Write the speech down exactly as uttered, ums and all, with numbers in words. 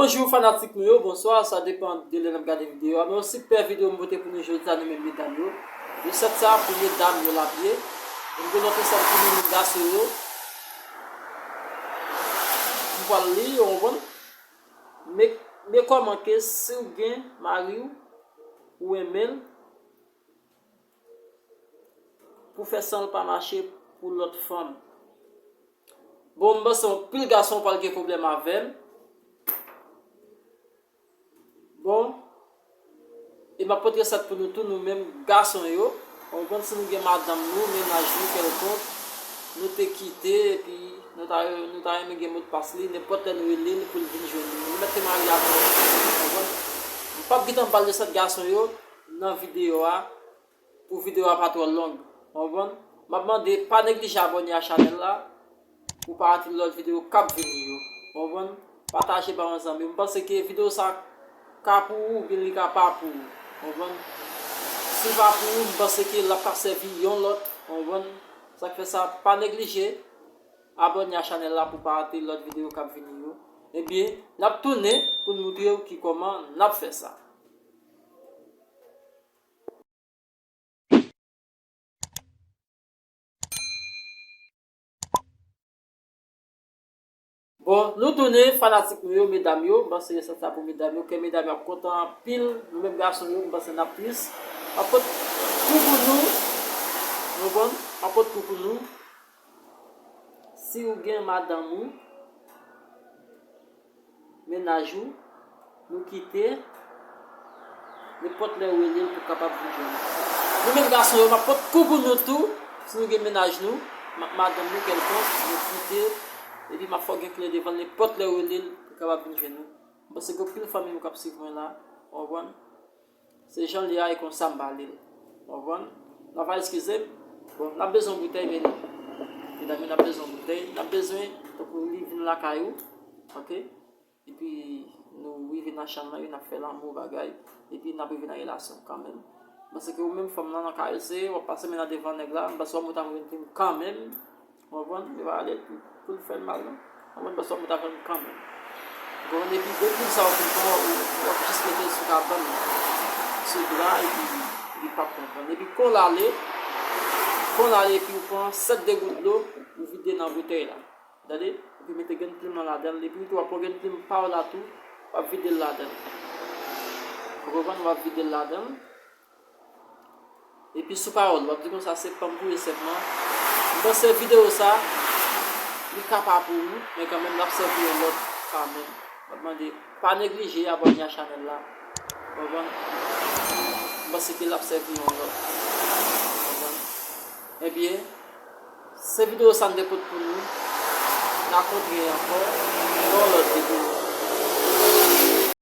Bonjou fanatik nou yo, bonswa, sa depann de lè n ap gade videyo a. Men yon sipè videyo m pote pou nou jodi a, nou menm medam yo. Resèt sa pou medam yo l ap ye. E m gen lòt resèt pou nou menm gason yo. M pral li, ou konprann? Men, men kòman ke si w gen mari w, ou renmen l, pou fè san l pa mache pou lòt fanm. Bon, m panse anpil gason pral gen pwoblèm avè m. Bon, e m ap pote resèt pou nou tou, nou menm gason yo. Ou konprann, si nou gen madanm nou, mennaj nou kèlkonk, nou te kite, epi nou ta, nou ta renmen gen modpas li, nenpòt lè nou rele l pou l vin jwenn nou. Nou mèt te marye avè l. Ou konprann? M p ap gentan pale de sèt gason yo nan videyo a, pou videyo a pa twò long. Ou konprann? M ap mande, pa neglije abòne a chanèl la, pou pa rate lòt videyo k ap vini yo. Ou konprann? Pataje ba yon zanmi w. M panse ke videyo sa ka pou ou, oubyen li ka pa pou ou. Ou konprann? Si l pa pou ou, m panse ke l ap ka sèvi yon lòt. Ou konprann? Sa k fè sa, pa neglije abòne a chanèl la pou pa rate lòt videyo k ap vini yo. Ebyen, n ap tounen pou n moutre w ki kòman n ap fè sa. Bon, nou tounen, fanatik nou yo, medam yo, m panse resèt sa pou medam yo, kè medam yo ap kontan anpil, nou menm gason yo, m panse n ap tris. M ap pot kou pou nou, nou konprann? M ap pot kou pou nou. Si w gen madanm ou, mennaj ou, nou kite, nenpòt lè ou rele l pou kapab vin jwenn ou. Nou menm gason yo, m ap pot kou pou nou tou, si nou gen mennaj nou, ma-, madanm nou kèlkonk, nou kite, epi m ap fè w gen klè devan l, nenpòt lè ou rele l pou kapab vin jwenn ou. M panse gen anpil fanmi m k ap swiv mwen la, w konprann? Se jan l ye a, e konsa m pale l. Ou konprann? N a va eskize m. Bon, n ap bezwen yon boutèy, men medam yo, n ap bezwen yon boutèy. N ap bezwen, tankou li vin lakay ou, oke? Epi nou rive nan chanm nan, epi n ap fè lanmou bagay, epi n ap rive nan relasyon kanmenm. Paske ou menm fanm nan, nan karese, w ap pase men nan devan nèg la, m panse w ap monte avè l kanmenm. Ou konprann? Li va ale pou, pou l fè l mal, non. Ou konprann? Paske w ap met avè l kanmenm. Ou konprann? Epi de pil sa w fin pran, ou, ou ap jis mete l sou kabann nan, sou dra, epi li p ap konprann. Epi kon l ale, kon l ale, epi ou pran sèt de gout dlo, ou vide nan boutèy la. Tande? Epi mete grenn plim lan ladan l, epi ou tou w ap pran grenn plim pa w la tou, w ap vide l ladan l. Ou konprann? W ap vide l ladan l. Epi sou pawòl, w ap di konsa, se pa m pou ye sèlman. M panse videyo sa, li ka pa pou ou, men kanmenm l ap sèvi yon lòt kanmenm. M ap mande, pa neglije abòne a chanèl la. Ou konprann? M panse ke l ap sèvi yon lòt. Ou konprann? Ebyen, se videyo sa n te pote pou nou. N a kontre ankò nan yon lòt videyo.